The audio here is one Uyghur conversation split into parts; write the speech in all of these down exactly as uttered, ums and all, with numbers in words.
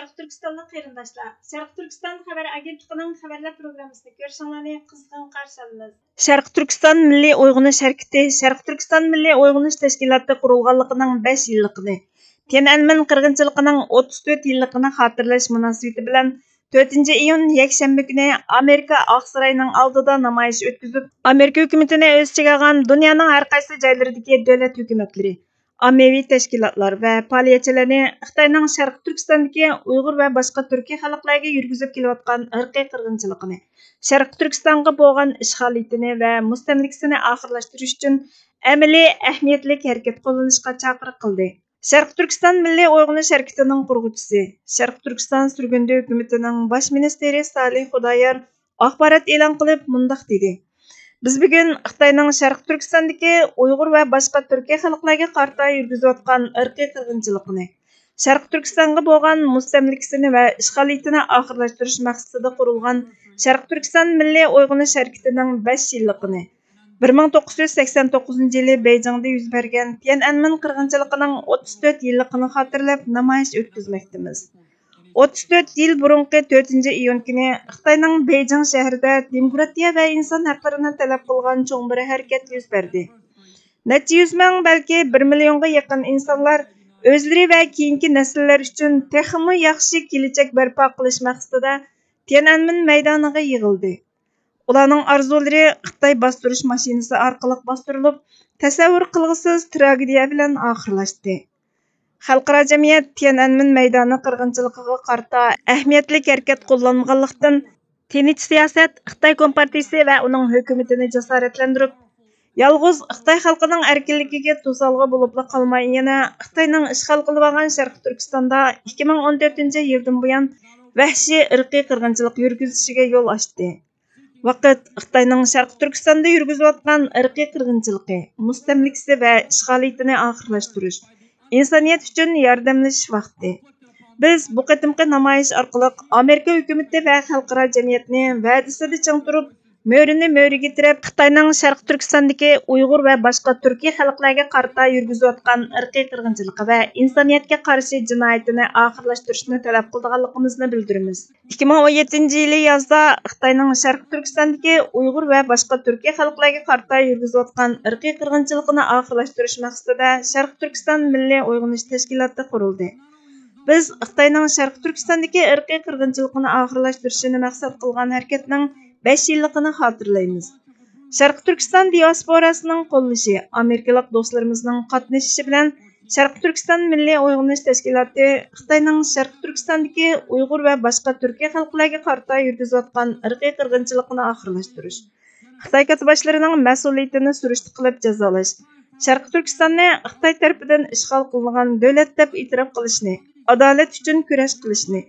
شەرقىي تۈركىستانلىق قېرىنداشلار، شەرقىي تۈركىستان خەۋەر ئاگېنتلىقىنىڭ خەۋەرلەر پروگراممىسىنى كۆرۈشۈڭلارنى قىزغىن قارشى ئالىمىز. شەرقىي تۈركىستان مىللىي ئويغىنىش ھەرىكىتى شەرقىي تۈركىستان مىللىي ئويغىنىش تەشكىلاتى قۇرۇلغانلىقىنىڭ بەش يىللىقىنى، تيەنئەنمېن قىرغىنچىلىقىنىڭ ئوتتۇز تۆت يىللىقىنى خاتىرىلەش مۇناسىۋىتى بىلەن تۆتىنچى ئىيۇن يەكشەنبە كۈنى ئامېرىكا ئاقساراينىڭ ئالدىدا نامايىش ئۆتكۈزۈپ، ئامېرىكا ھۆكۈمىتىنى ئۆز ئىچىگە ئالغان دۇنيانىڭ ھەر قايسى جايلىرىدىكى دۆلەت ھۆكۈمەتلىرى، ئاممىۋى تەشكىلاتلار ۋە پائالىيەتچىلەرنى خىتاينىڭ شەرقىي تۈركىستاندىكى ئۇيغۇر ۋە باشقا تۈركىي خەلقلەرگە يۈرگۈزۈپ كېلىۋاتقان ئىرقىي قىرغىنچىلىقىنى، شەرقىي تۈركىستانغا بولغان ئىشغالىيىتىنى ۋە مۇستەملىكىسىنى ئاخىرلاشتۇرۇش ئۈچۈن ئەمەلىي ئەھمىيەتلىك ھەرىكەت قوللىنىشقا چاقىرىق قىلدى. شەرقىي تۈركىستان مىللىي ئويغىنىش ھەرىكىتىنىڭ قۇرغۇچىسى، شەرقىي تۈركىستان سۈرگۈندە ھۆكۈمىتىنىڭ باش مىنىستىرى سالىھ خۇدايار ئاخبارات ئېلان قىلىپ مۇنداق دېدى: بىز بۈگۈن خىتاينىڭ شەرقىي تۈركىستاندىكى ئۇيغۇر ۋە باشقا تۈركىي خەلقلەرگە قارىتا يۈرگۈزۈۋاتقان ئىرقىي قىرغىنچىلىقىنى، شەرقىي تۈركىستانغا بولغان مۇستەملىكىسىنى ۋە ئىشغالىيىتىنى ئاخىرلاشتۇرۇش مەقسىتىدە قۇرۇلغان شەرقىي تۈركىستان مىللىي ئويغىنىش ھەرىكىتىنىڭ بەش يىللىقىنى، بىر مىڭ توققۇز يۈز سەكسەن توققۇزىنچى يىلى بېيجىڭدا يۈز بەرگەن تيەنئەنمېن قىرغىنچىلىقىنىڭ ئوتتۇز تۆت يىللىقىنى خاتىرىلەپ نامايىش ئۆتكۈزمەكتىمىز. ئوتتۇز تۆت يىل بۇرۇنقى تۆتىنچى ئىيۇن كۈنى خىتاينىڭ بېيجىڭ شەھىرىدە دېموكراتىيە ۋە ئىنسان ھەقلىرىنى تەلەپ قىلغان چوڭ بىر ھەرىكەت يۈز بەردى. نەچچە يۈز مىڭ، بەلكى بىر مىليونغا يېقىن ئىنسانلار ئۆزلىرى ۋە كېيىنكى نەسىللەر ئۈچۈن تېخىمۇ ياخشى كېلىچەك بەرپا قىلىش مەقسىتىدە تيەنئەنمېن مەيدانىغا يىغىلدى. ئۇلارنىڭ ئارزۇلىرى خىتاي باستۇرۇش ماشىنىسى ئارقىلىق باستۇرۇلۇپ، تەسەۋۋۇر قىلغۇسىز تراگېدىيە بىلەن ئاخىرلاشتى. خەلقئارا جەمئىيەت تيەنئەنمېن مەيدانى قىرغىنچىلىقىغا قارىتا ئەھمىيەتلىك ھەرىكەت قوللانمىغانلىقتىن، تىنچ سىياسەت خىتاي كومپارتىيىسى ۋە ئۇنىڭ ھۆكۈمىتىنى جاسارەتلەندۈرۈپ، يالغۇز خىتاي خەلقىنىڭ ئەركىنلىكىگە توسالغۇ بولۇپلا قالماي، يەنە خىتاينىڭ ئىشغال قىلىۋالغان شەرقىي تۈركىستاندا ئىككى مىڭ ئون تۆتىنچى يىلدىن بۇيان ۋەھشىي ئىرقىي قىرغىنچىلىق يۈرگۈزۈشىگە يول ئاچتى. ۋاقىت خىتاينىڭ شەرقىي تۈركىستاندا يۈرگۈزۈۋاتقان ئىرقىي قىرغىنچىلىقى، مۇستەملىكىسى ۋە ئىشغالىيىتىنى ئاخىرلاشتۇرۇش، ئىنسانىيەت ئۈچۈن ياردەملىشىش ۋاقتى. بىز بۇ قېتىمقى نامايىش ئارقىلىق ئامېرىكا ھۆكۈمىتى ۋە خەلقئارا جەمئىيەتنى ۋەدىسىدە چىڭ تۇرۇپ، مۈرىنى مۈرىگە تىرەپ، خىتاينىڭ شەرقىي تۈركىستاندىكى ئۇيغۇر ۋە باشقا تۈركىي خەلقلەرگە قارىتا يۈرگۈزۈۋاتقان ئىرقىي قىرغىنچىلىقى ۋە ئىنسانىيەتكە قارشى جىنايىتىنى ئاخىرلاشتۇرۇشنى تەلەپ قىلىدىغانلىقىمىزنى بىلدۈرىمىز. ئىككى مىڭ ئون يەتتىنچى يىلى يازدا خىتاينىڭ شەرقىي تۈركىستاندىكى ئۇيغۇر ۋە باشقا تۈركىي خەلقلەرگە قارىتا يۈرگۈزۈۋاتقان ئىرقىي قىرغىنچىلىقىنى ئاخىرلاشتۇرۇش مەقسىتىدە شەرقىي تۈركىستان مىللىي ئويغىنىش تەشكىلاتى قۇرۇلدى. بىز خىتاينىڭ شەرقىي تۈركىستاندىكى ئىرقىي قىرغىنچىلىقىنى ئاخىرلاشتۇرۇشىنى مەقسەت قىلغان ھەرىكەتنىڭ بەش يىللىقىنى خاتىرىلەيمىز. شەرقىي تۈركىستان دىئاسپوراسىنىڭ قوللىشى، ئامېرىكىلىق دوستلىرىمىزنىڭ قاتنىشىشى بىلەن شەرقىي تۈركىستان مىللىي ئويغىنىش تەشكىلاتى خىتاينىڭ شەرقىي تۈركىستاندىكى ئۇيغۇر ۋە باشقا تۈركىي خەلقلەرگە قارىتا يۈرگۈزۈۋاتقان ئىرقىي قىرغىنچىلىقىنى ئاخىرلاشتۇرۇش، خىتاي كاتتىباشلىرىنىڭ مەسئۇلىيىتىنى سۈرۈشتە قىلىپ جازالاش، شەرقىي تۈركىستاننى خىتاي تەرىپىدىن ئىشغال قىلىنغان دۆلەت دەپ ئېتىراپ قىلىشنى، ئادالەت ئۈچۈن كۈرەش قىلىشنى،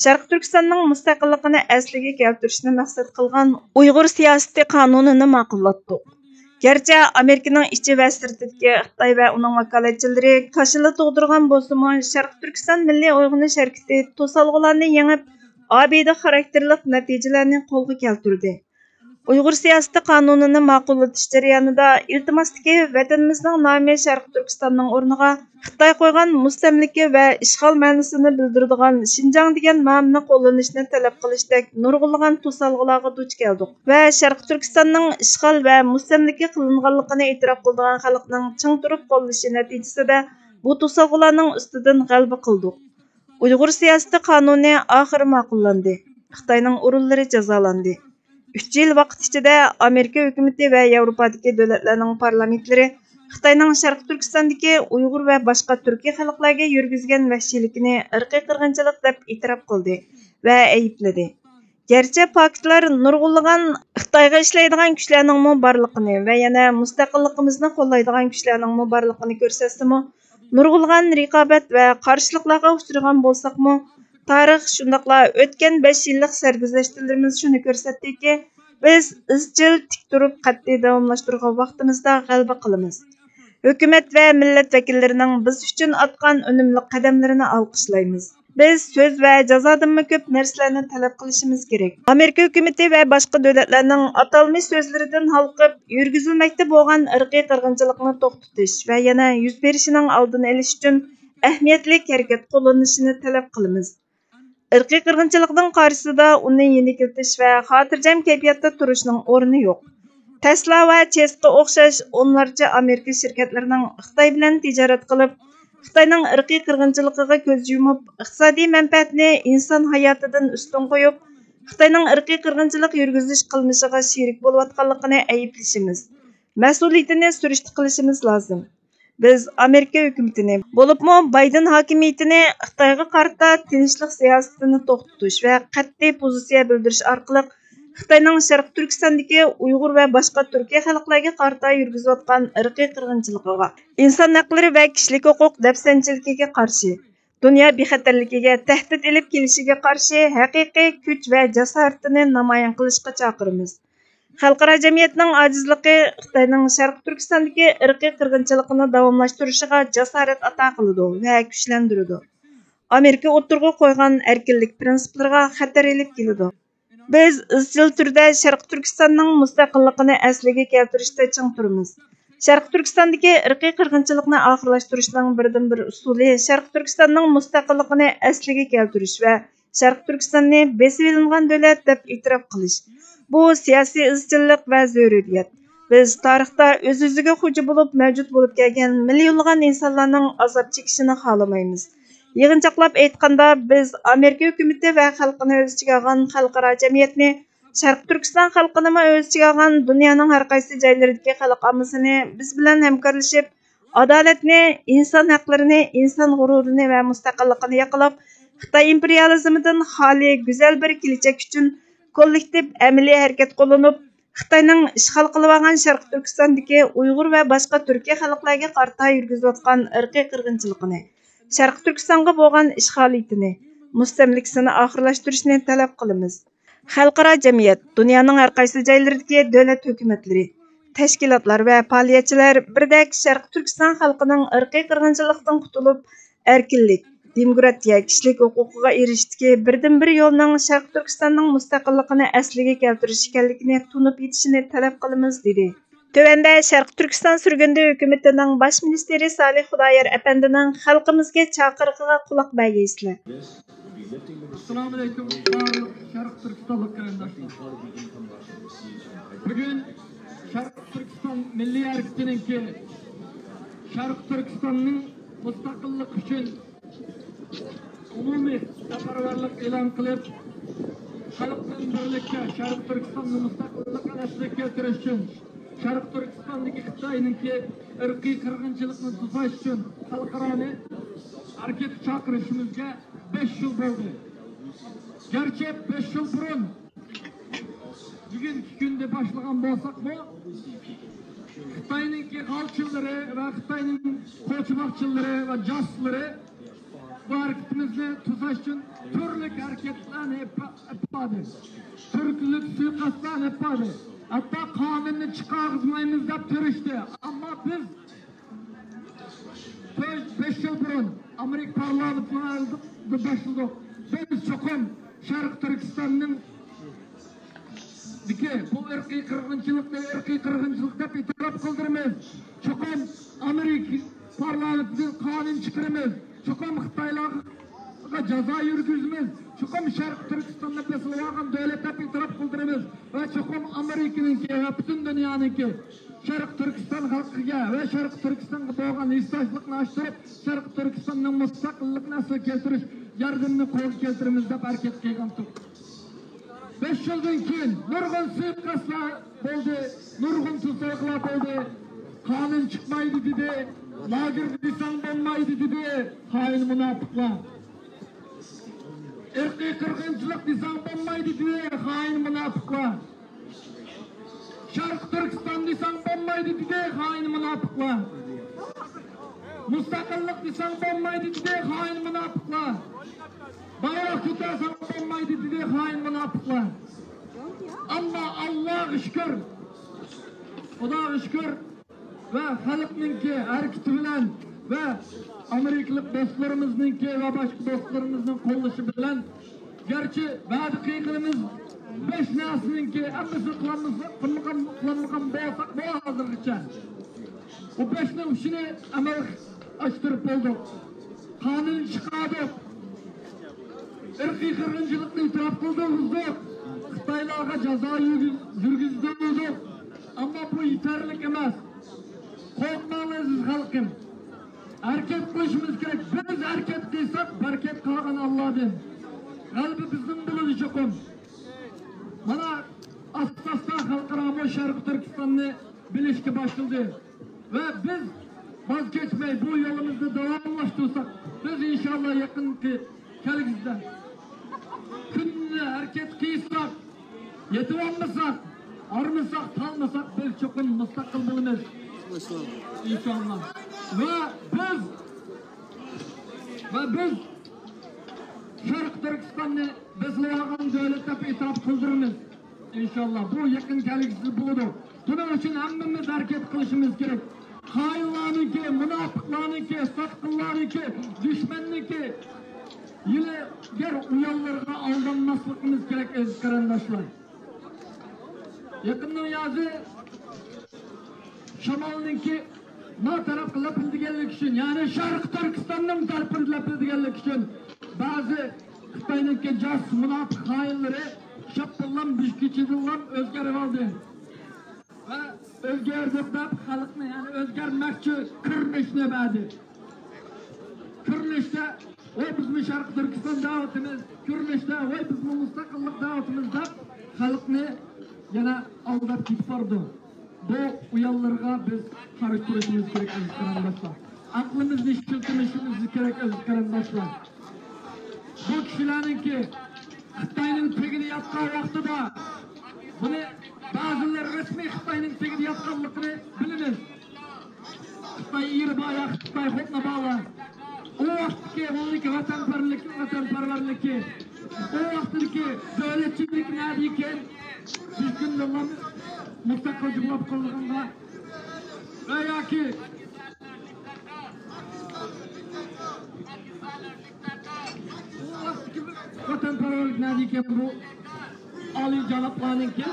شەرقىي تۈركىستاننىڭ مۇستەقىللىقىنى ئەسلىگە كەلتۈرۈشنى مەقسەت قىلغان ئۇيغۇر سىياسىتى قانۇنىنى ماقۇللاتتۇق. گەرچە ئامېرىكىنىڭ ئىچى ۋە سىرتىدىكى خىتاي ۋە ئۇنىڭ ۋاكالەتچىلىرى كاشىلا تۇغدۇرغان بولسىمۇ، شەرقىي تۈركىستان مىللىي ئويغىنىش ھەرىكىتى توسالغۇلارنى يېڭىپ، ئابىدە خاراكتېرلىق نەتىجىلەرنى قولغا كەلتۈردى. ئۇيغۇر سىياسىتى قانۇنىنى ماقۇللىتىش جەريانىدا ئىلتىماستىكى ۋەتىنىمىزنىڭ نامى شەرقىي تۈركىستاننىڭ ئورنىغا خىتاي قويغان مۇستەملىكە ۋە ئىشغال مەنىسىنى بىلدۈرىدىغان شىنجاڭ دېگەن نامنى قوللىنىشنى تەلەپ قىلىشتەك نۇرغۇنلىغان توسالغۇلارغا دۇچ كەلدۇق ۋە شەرقىي تۈركىستاننىڭ ئىشغال ۋە مۇستەملىكە قىلىنغانلىقىنى ئېتىراپ قىلىدىغان خەلقنىڭ چىڭ تۇرۇپ قوللىشى نەتىجىسىدە بۇ توسالغۇلارنىڭ ئۈستىدىن غەلىبە قىلدۇق. ئۇيغۇر سىياسىتى قانۇنى ئاخىرى ماقۇللاندى. خىتاينىڭ ئورۇنلىرى جازالاندى. ئۈچ يىل ۋاقىت ئىچىدە ئامېرىكا ھۆكۈمىتى ۋە ياۋروپادىكى دۆلەتلەرنىڭ پارلامېنتلىرى خىتاينىڭ شەرقىي تۈركىستاندىكى ئۇيغۇر ۋە باشقا تۈركىي خەلقلەرگە يۈرگۈزگەن ۋەھشىيلىكىنى ئىرقىي قىرغىنچىلىق دەپ ئېتىراپ قىلدى ۋە ئەيىبلىدى. گەرچە پاكىتلار نۇرغۇنلىغان خىتايغا ئىشلەيدىغان كۈچلەرنىڭمۇ بارلىقىنى ۋە يەنە مۇستەقىللىقىمىزنى قوللايدىغان كۈچلەرنىڭمۇ بارلىقىنى كۆرسەتسىمۇ، نۇرغۇنلىغان رىقابەت ۋە قارشىلىقلارغا ئۇچرىغان بولساقمۇ، تارىخ شۇنداقلا ئۆتكەن بەش يىللىق سەرگۈزەشتلىرىمىز شۇنى كۆرسەتتىكى، بىز ئىزچىل تىك تۇرۇپ قەتئىي داۋاملاشتۇرغان ۋاقتىمىزدا غەلىبە قىلىمىز. ھۆكۈمەت ۋە مىللەت ۋەكىللىرىنىڭ بىز ئۈچۈن ئاتقان ئۈنۈملۈق قەدەملىرىنى ئالقىشلايمىز. بىز سۆز ۋە جازادىنمۇ كۆپ نەرسىلەرنى تەلەپ قىلىشىمىز كېرەك. ئامېرىكا ھۆكۈمىتى ۋە باشقا دۆلەتلەرنىڭ ئاتالمىش سۆزلىرىدىن ھالقىپ، يۈرگۈزۈلمەكتە بولغان ئىرقىي قىرغىنچىلىقنى توختىتىش ۋە يەنە يۈز بېرىشىنىڭ ئالدىنى ئېلىش ئۈچۈن ئەھمىيەتلىك ھەرىكەت قوللىنىشىنى تەلەپ قىلىمىز. ئىرقىي قىرغىنچىلىقنىڭ قارشىسىدا ئۇنى يېنىكلىتىش ۋە خاتىرجەم كەيپىياتتا تۇرۇشنىڭ ئورنى يوق. تەسلا ۋە چېسقا ئوخشاش ئونلارچە ئامېرىكا شىركەتلىرىنىڭ خىتاي بىلەن تىجارەت قىلىپ، خىتاينىڭ ئىرقىي قىرغىنچىلىقىغا كۆز يۇمۇپ، ئىقتىسادىي مەنپەئەتنى ئىنسان ھاياتىدىن ئۈستۈن قويۇپ، خىتاينىڭ ئىرقىي قىرغىنچىلىق يۈرگۈزۈش قىلمىشىغا شېرىك بولۇۋاتقانلىقىنى ئەيىبلىشىمىز، مەسئۇلىيىتىنى سۈرۈشتە قىلىشىمىز لازىم. بىز ئامېرىكا ھۆكۈمىتىنى، بولۇپمۇ بايدېن ھاكىمىيىتىنى خىتايغا قارىتا تىنچلىق سىياسىتىنى توختىتىش ۋە قەتئىي پوزىتسىيە بىلدۈرۈش ئارقىلىق خىتاينىڭ شەرقىي تۈركىستاندىكى ئۇيغۇر ۋە باشقا تۈركىي خەلقلەرگە قارىتا يۈرگۈزۈۋاتقان ئىرقىي قىرغىنچىلىقىغا، ئىنسان ھەقلىرى ۋە كىشىلىك ھوقۇق دەپسەندىچىلىكىگە قارشى، دۇنيا بىخەتەرلىكىگە تەھدىت ئېلىپ كېلىشىگە قارشى ھەقىقىي كۈچ ۋە جاسارىتىنى نامايان قىلىشقا چاقىرىمىز. خەلقئارا جەمئىيەتنىڭ ئاجىزلىقى خىتاينىڭ شەرقىي تۈركىستاندىكى ئىرقىي قىرغىنچىلىقىنى داۋاملاشتۇرۇشىغا جاسارەت ئاتا قىلىدۇ ۋە كۈچلەندۈرىدۇ. ئامېرىكا ئوتتۇرىغا قويغان ئەركىنلىك پىرىنسىپلىرىغا خەتەر ئېلىپ كېلىدۇ. بىز ئىزچىل تۈردە شەرقىي تۈركىستاننىڭ مۇستەقىللىقىنى ئەسلىگە كەلتۈرۈشتە چىڭ تۇرىمىز. شەرقىي تۈركىستاندىكى ئىرقىي قىرغىنچىلىقنى ئاخىرلاشتۇرۇشنىڭ بىردىنبىر ئۇسۇلى شەرقىي تۈركىستاننىڭ مۇستەقىللىقىنى ئەسلىگە كەلتۈرۈش ۋە شەرقىي تۈركىستاننى بېسىۋېلىنغان دۆلەت دەپ ئېتىراپ قىلىش. بۇ سىياسىي ئىزچىللىق ۋە زۆرۈرىيەت. بىز تارىختا ئۆز-ئۆزىگە خوجا بولۇپ مەۋجۇت بولۇپ كەلگەن مىليونلىغان ئىنسانلارنىڭ ئازاب چېكىشىنى خالىمايمىز. يىغىنچاقلاپ ئېيتقاندا، بىز ئامېرىكا ھۆكۈمىتى ۋە خەلقىنى ئۆز ئىچىگە ئالغان خەلقئارا جەمئىيەتنى، شەرقىي تۈركىستان خەلقىنىمۇ ئۆز ئىچىگە ئالغان دۇنيانىڭ ھەر قايسى جايلىرىدىكى خەلق ئاممىسىنى بىز بىلەن ھەمكارلىشىپ، ئادالەتنى، ئىنسان ھەقلىرىنى، ئىنسان غۇرۇرىنى ۋە مۇستەقىللىقىنى ياقلاپ، خىتاي ئىمپېرىيالىزمىدىن خالىي گۈزەل بىر كېلىچەك ئۈچۈن كوللېكتىپ ئەمەلىي ھەرىكەت قوللىنىپ، خىتاينىڭ ئىشغال قىلىۋالغان شەرقىي تۈركىستاندىكى ئۇيغۇر ۋە باشقا تۈركىي خەلقلەرگە قارىتا يۈرگۈزۈۋاتقان ئىرقىي قىرغىنچىلىقىنى، شەرقىي تۈركىستانغا بولغان ئىشغالىيىتىنى، مۇستەملىكىسىنى ئاخىرلاشتۇرۇشنى تەلەپ قىلىمىز. خەلقئارا جەمئىيەت، دۇنيانىڭ ھەر قايسى جايلىرىدىكى دۆلەت ھۆكۈمەتلىرى، تەشكىلاتلار ۋە پائالىيەتچىلەر بىردەك شەرقىي تۈركىستان خەلقىنىڭ ئىرقىي قىرغىنچىلىقتىن قۇتۇلۇپ، ئەركىنلىك، دېموكراتىيە، كىشىلىك ھوقۇقىغا ئېرىشىشتىكى بىردىنبىر يولنىڭ شەرقىي تۈركىستاننىڭ مۇستەقىللىقىنى ئەسلىگە كەلتۈرۈش ئىكەنلىكىنى تونۇپ يېتىشىنى تەلەپ قىلىمىز، دېدى. تۆۋەندە شەرقىي تۈركىستان سۈرگۈندە ھۆكۈمىتىنىڭ باش مىنىستىرى سالىھ خۇدايار ئەپەندىنىڭ خەلقىمىزگە چاقىرىقىغا قۇلاق بەرگەيسىلەر. ئەسسالامۇئەلەيكۇم، بارلىق شەرقىي تۈركىستانلىق قېرىنداشلار. بۈگۈن شەرقىي تۈركىستان مىللىي ھەرىكىتىنىڭكى شەرقىي تۈركىستاننىڭ مۇستەقىللىقى ئۈچۈن ئومۇمىي سەپەرۋەرلىك ئېلان قىلىپ، خەلق بىلەن بىرلىكتە شەرقىي تۈركىستاننىڭ مۇستەقىللىقىنى ئەسلىگە كەلتۈرۈش ئۈچۈن، شەرقىي تۈركىستاندىكى خىتاينىڭكى ئىرقىي قىرغىنچىلىقنى توساش ئۈچۈن خەلقئارانى ھەرىكەتكە چاقىرىشىمىزگە بەش يىل بولدى. گەرچە بەش يىل بۇرۇن بۈگۈنكى كۈندە باشلىغان بولساقمۇ، خىتاينىڭكى غالچىلىرى ۋە خىتاينىڭ قوچماقچىلىرى ۋە جاسۇسلىرى بۇ ھەرىكىتىمىزنى توساش ئۈچۈن تۈرلۈك ھەرىكەتلەرنى ئېلىپ بارىدۇ. تۈرلۈك سۇيىقەستلەرنى ئېلىپ بارىدۇ. ھەتتا قانۇننى چىقارغۇزمايمىز دەپ تىرىشتى. ئەمما بىز تۆت، بەش يىل بۇرۇن ئامېرىكا پارلامېنتىنىڭ ئالدىدا باشلىدۇق. بىز چوقۇم شەرقىي تۈركىستاننىڭ دىكى بۇ ئىرقىي قىرغىنچىلىقنى ئىرقىي قىرغىنچىلىق دەپ ئېتىراپ قىلدۇرىمىز. چوقۇم ئامېرىكا پارلامېنتىدىن قانۇن چىقىرىمىز. چوقۇم خىتايلارغا جازا يۈرگۈزىمىز. چوقۇم شەرقىي تۈركىستاننى بېسىۋالغان دۆلەت دەپ ئېتىراپ قىلدۇرىمىز. ۋە چوقۇم ئامېرىكىنىڭكى ۋە پۈتۈن دۇنيانىڭكى شەرقىي تۈركىستان خەلقىگە ۋە شەرقىي تۈركىستانغا بولغان ھېسداشلىقنى ئاشتۇرۇپ، شەرقىي تۈركىستاننىڭ مۇستەقىللىقىنى ئەسلىگە كەلتۈرۈش ياردىمىنى قولغا كەلتۈرىمىز دەپ ھەرىكەت قىلغانتۇق. بەش يىلدىن كېيىن نۇرغۇن سۇيىقەستلەر بولدى، نۇرغۇن توسالغۇلار بولدى. قانۇن چىقمايدۇ دېدى، لاگېر دېسەڭ بولمايدۇ دېدى، خائىن مۇناپىقلار. ئىرقىي قىرغىنچىلىق دېسەڭ بولمايدۇ دېدى، خائىن مۇناپىقلار. شەرقىي تۈركىستان دېسەڭ بولمايدۇ دېدى، خائىن مۇناپىقلار. مۇستەقىللىق دېسەڭ بولمايدۇ دېدى، خائىن مۇناپىقلار. بايراق كۆتەرسەڭ بولمايدۇ دېدى، خائىن مۇناپىقلار. ئەمما ئاللاغا شۈكۈر، خۇداغا شۈكۈر، ۋە خەلقنىڭكى ھەرىكىتى بىلەن ۋە ئامېرىكىلىق دوستلىرىمىزنىڭكى ۋە باشقا دوستلىرىمىزنىڭ قوللىشى بىلەن، گەرچە ۋەدە قىلغىنىمىز بەش نەرسىنىڭكى ھەممىسىنى قىلالمىسا، قىلمىغان، قىلالمىغان بولساقمۇ ھازىرغىچە، بۇ بەشنىڭ ئۈچىنى ئەمەلگە ئاشتۇرۇپ بولدۇق. قانۇن چىقاردۇق. ئىرقىي قىرغىنچىلىقنى ئېتىراپ قىلدۇق، خىتايلارغا جازا يۈرگۈزدۇق. ئەمما بۇ يېتەرلىك ئەمەس. قورقماڭ ئەزىز خەلقىم. ھەرىكەت قىلىشىمىز كېرەك. بىز ھەرىكەت قىلساق، بەرىكەت قالغان ئاللادىن. غەلىبە بىزنىڭ بولىدۇ چوقۇم. مانا ئاستا-ئاستا خەلقئارامۇ شەرقىي تۈركىستاننى بىلىشكە باشلىدى. ۋە بىز ۋاز كەچمەي بۇ يولىمىزنى داۋاملاشتۇرساق، بىز ئىنشاللا يېقىنقى كەلگۈسىدە كۈندە ھەرىكەت قىلساق، يېتىۋالمىساق، ھارمىساق، تالمىساق، بىز چوقۇم مۇستەقىل بولىمىز. ئىنشاللا. ۋە بىز، ۋە بىز شەرقىي تۈركىستاننى بېسىلىۋالغان دۆلەت دەپ ئېتىراپ قىلدۇرىمىز. ئىنشاللا، بۇ يېقىن كەلگۈسىدە بولىدۇ. بۇنىڭ ئۈچۈن ھەممىمىز ھەرىكەت قىلىشىمىز كېرەك. خائىنلارنىڭكى، مۇناپىقلارنىڭكى، ساتقىنلارنىڭكى، دۈشمەننىڭكى ھىيلىگەر ئۇيانلىرىغا ئالدانماسلىقىمىز كېرەك، ئەزىز قېرىنداشلار. يېقىننىڭ يازى شامالنىڭكى ناتەرەپقە لەپىلدىگەنلىكى ئۈچۈن، يەنى شەرقىي تۈركىستاننىڭ تەرىپىنى لەپىلدىگەنلىكى ئۈچۈن بەزى خىتاينىڭكى جاسۇس مۇناپىق خائىنلىرى شاپتىللام بىر كېچىدىنلا ئۆزگەرىپ ئالدى. ۋە ئۆزگەردۇق دەپ خەلقنى، يەنى ئۆزگەرمەكچى كۆرۈنۈشنى بەردى. كۆرۈنۈشتە، ۋاي بىزمۇ شەرقىي تۈركىستان دەۋاتىمىز، كۆرۈنۈشتە، ۋاي بىزمۇ مۇستەقىللىق دەۋاتىمىز دەپ خەلقنى يەنە ئالداپ كېتىپ بارىدۇ. بۇ ئۇيانلىرىغا بىز قارشى تۇرۇشىمىز كېرەك، ئەزىز قېرىنداشلار. ئەقلىمىزنى ئىشلىتىشىمىز كېرەك، ئەزىز قېرىنداشلار. بۇ كىشىلەرنىڭكى خىتاينىڭ تېگىدە ياتقان ۋاقتىدا، بۇنى بەزىلەر رەسمىي خىتاينىڭ تېگىدە ياتقانلىقىنى بىلىمىز. خىتاي ئېرى بار يا خىتاي خوتۇنى بارلار. ئۇ ۋاقىتتىكى ئۇنىڭكى ۋەتەنپەرۋەرلىكى، ۋەتەنپەرۋەرلىكى، ئۇ ۋاقىتتىكى دۆلەتچىلىك نەدىكەن؟ بىز كۈندە مۇستەقىل جۇملاپ قالغانغا ۋە ياكى بۇ ۋاقىتتىكى ۋەتەنپەرۋەرلىك نەدىكەن بۇ ئالىي جانابلارنىڭكى؟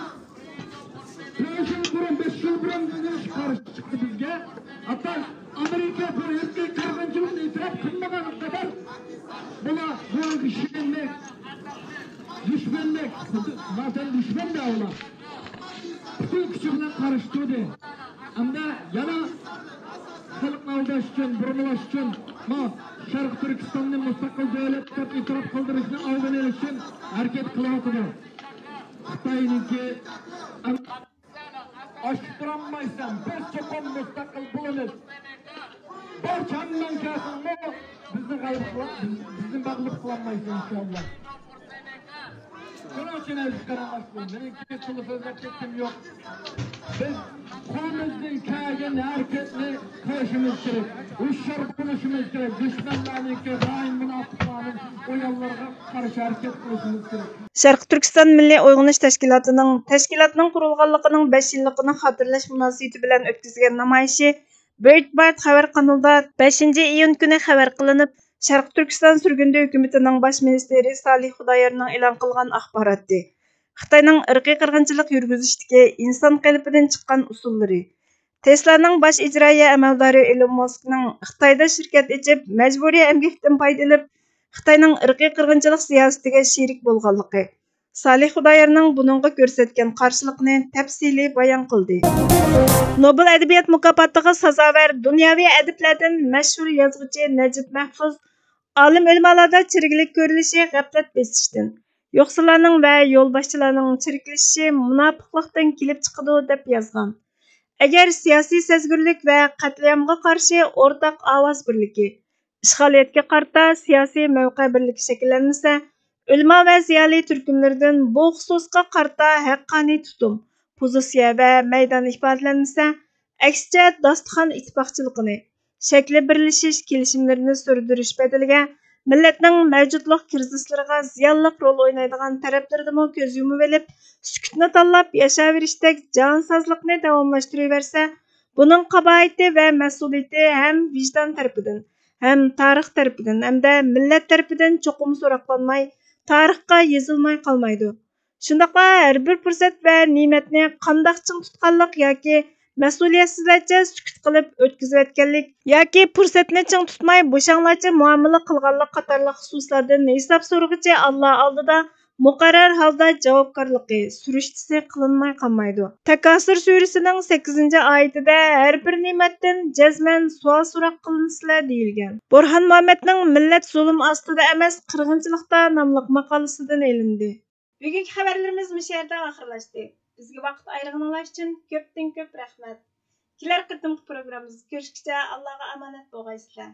بىر يىل بۇرۇن، بەش يىل بۇرۇن بىزنىڭ قارشى چىقتى بىزگە. ھەتتا ئامېرىكا بۇ ئىرقىي قىرغىنچىلىقنى ئېتىراپ قىلمىغان قەدەر بۇلار بۇنىڭغا ئىشەنمەي، دۈشمەنلىك، زاتەن دۈشمەندە ئۇلار. پۈتۈن كۈچى بىلەن قارشى تۇردى. ئەمدى يەنە خەلقنى ئالداش ئۈچۈن، بۇرمىلاش ئۈچۈن، ما شەرقىي تۈركىستاننى مۇستەقىل دۆلەت دەپ ئېتىراپ قىلدۇرۇشنى ئالدىنى ئېلىش ئۈچۈن ھەرىكەت قىلىۋاتىدۇ. خىتاينىڭكى ئاشۇ تۇرالمايسەن، بىز چوقۇم مۇستەقىل بولىمىز. بارچە ھەممەڭ كەلسەڭمۇ بىزنى غەلىبە قىلا-، بىز-، بىزنى مەغلۇپ قىلالمايسەن ئىنشاللا. شۇنىڭ ئۈچۈن ئەزىز قېرىنداشلار، مېنىڭكى تولا سۆزلەپ كەتكۈم يوق. بىز قولىمىزدىن كەلگەن ھەرىكەتنى قىلىشىمىز كېرەك. ھوشيار بولۇشىمىز كېرەك. دۈشمەنلەرنىڭكى، خائىن مۇناپىقلارنىڭ ئويۇنلىرىغا قارشى ھەرىكەت قىلىشىمىز كېرەك. شەرقىي تۈركىستان مىللىي ئويغىنىش تەشكىلاتىنىڭ، تەشكىلاتنىڭ قۇرۇلغانلىقىنىڭ بەش يىللىقىنى خاتىرىلەش مۇناسىۋىتى بىلەن ئۆتكۈزگەن نامايىشى بىرېيتبارت خەۋەر قانىلىدا بەشىنچى ئىيۇن كۈنى خەۋەر قىلىنىپ، شەرقىي تۈركىستان سۈرگۈندە ھۆكۈمىتىنىڭ باش مىنىستىرى سالىھ خۇدايارنىڭ ئېلان قىلغان ئاخباراتى، خىتاينىڭ ئىرقىي قىرغىنچىلىق يۈرگۈزۈشتىكى ئىنسان قېلىپىدىن چىققان ئۇسۇللىرى، تېسلانىڭ باش ئىجرائىيە ئەمەلدارى ئېلون ماسكنىڭ خىتايدا شىركەت ئېچىپ، مەجبۇرىي ئەمگەكتىن پايدىلىنىپ، خىتاينىڭ ئىرقىي قىرغىنچىلىق سىياسىتىگە شېرىك بولغانلىقى، سالىھ خۇدايارنىڭ بۇنىڭغا كۆرسەتكەن قارشىلىقىنى تەپسىلىي بايان قىلدى. نوبېل ئەدەبىيات مۇكاپاتىغا سازاۋەر دۇنياۋى ئەدىبلەردىن مەشھۇر يازغۇچى نەجىپ مەھپۇز ئالىم ئۆلىمالاردا چىرىكلىك كۆرۈلۈشى غەپلەت بېسىشتىن، يوقسۇللارنىڭ ۋە يولباشچىلارنىڭ چىرىكلىشىشى مۇناپىقلىقتىن كېلىپ چىقىدۇ، دەپ يازغان. ئەگەر سىياسىي سەزگۈرلۈك ۋە قەتلىئامغا قارشى ئورتاق ئاۋاز بىرلىكى، ئىشغالىيەتكە قارىتا سىياسىي مەۋقە بىرلىكى شەكىللەنمىسە، ئۆلىما ۋە زىيالىي تۈركۈملىرىدىن بۇ خۇسۇسقا قارىتا ھەققانىي تۇتۇم، پوزىتسىيە ۋە مەيدان ئىپادىلەنمىسە، ئەكسىچە، داستىخان ئىتتىپاقچىلىقىنى، شەكلى بىرلىشىش كېلىشىملىرىنى سۈردۈرۈش بەدىلىگە، مىللەتنىڭ مەۋجۇتلۇق كىرىزىسلىرىغا زىيانلىق رول ئوينايدىغان تەرەپلىرىدىمۇ كۆز يۇمۇۋېلىپ، سۈكۈتنى تاللاپ ياشاۋېرىشتەك جانسازلىقنى داۋاملاشتۇرۇۋەرسە، بۇنىڭ قاباھىتى ۋە مەسئۇلىيىتى ھەم ۋىجدان تەرىپىدىن، ھەم تارىخ تەرىپىدىن، ھەمدە مىللەت تەرىپىدىن چوقۇم سوراقلانماي، تارىخقا يېزىلماي قالمايدۇ. شۇنداقلا ھەر بىر پۇرسەت ۋە نېمەتنى قانداق چىڭ تۇتقانلىق ياكى مەسئۇلىيەتسىزلەرچە سۈكۈت قىلىپ ئۆتكۈزۈۋەتكەنلىك ياكى پۇرسەتنى چىڭ تۇتماي بوشاڭلارچە مۇئامىلە قىلغانلىق قاتارلىق خۇسۇسلاردىن ھېساب سورىغۇچى ئاللا ئالدىدا مۇقەررەر ھالدا جاۋابكارلىقى، سۈرۈشتىسى قىلىنماي قالمايدۇ. تەكاسۇر سۈرىسىنىڭ سەككىزىنچى ئايىتىدە ھەر بىر نېمەتتىن جەزمەن سوئال سوراق قىلىنىسىلەر دېيىلگەن. بورھان مۇھەممەدنىڭ مىللەت زۇلۇم ئاستىدا ئەمەس، قىرغىنچىلىقتا ناملىق ماقالىسىدىن ئېلىندى. بۈگۈنكى خەۋەرلىرىمىز مۇشۇ يەردە ئاخىرلاشتى. بىزگە ۋاقىت ئايرىغىنىڭلار ئۈچۈن كۆپتىن كۆپ رەھمەت. كېلەر قېتىمقى پروگراممىمىزدا كۆرۈشكىچە ئاللاغا ئامانەت بولغايسىلەر.